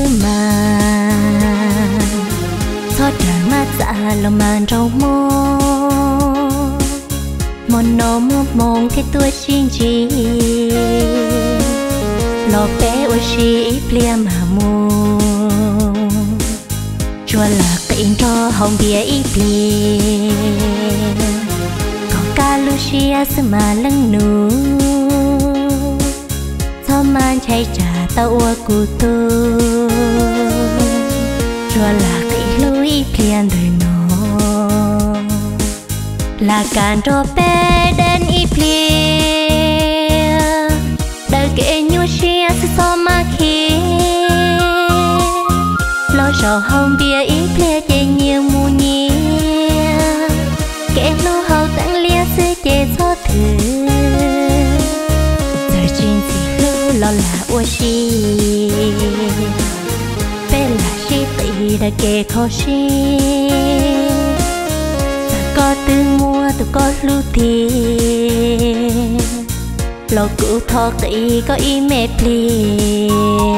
xwb mas, txhob rawm maj txav los mas nraug hmo. Hmo no muaj hmoo thiaj tuaj sib ntsib, los peb ua si ib pliag mam mus. Tsuas lam qiv nrog haus npias ib pliag, kom kaj lub siab xwb mas leej nus, txhob maj ntshai tsam tau ua kuv tug. Tsuas lam qiv hlub ib pliag ntawm no, lam kam nrog peb deej ib pliag. Daws kev nyuaj siab xwb txhob maj khiav, los zaum haus npias ib pliag ces nyias mus nyias. Kev hlub haus teeb liab xwb ces txhob thwm, txawm tsis ntxim hlub los lam ua si. Peb lam sib qis daws kev kho siab, txawm koj twb muaj tus koj hlub tiag, los kuv thov qis koj ib me pliag.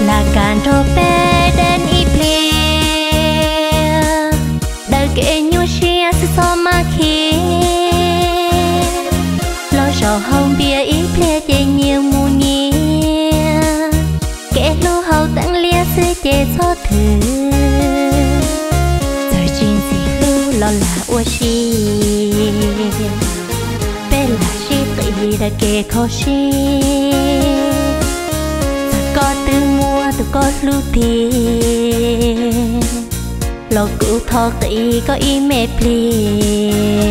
Lam kam nrog peb deej ib pliag, daws kev nyuaj siab xwb txhob maj khiav, los zaum haus npias ib pliag ces nyias mus nyias. Kev hlub haus teeb liab xwb ces txhob thwm, txawm tsis ntxim hlub los lam ua si. Peb lam sib qis daws kev kho siab, txawm koj twb muaj tus koj hlub tiag, los kuv thov qis koj ib me pliag.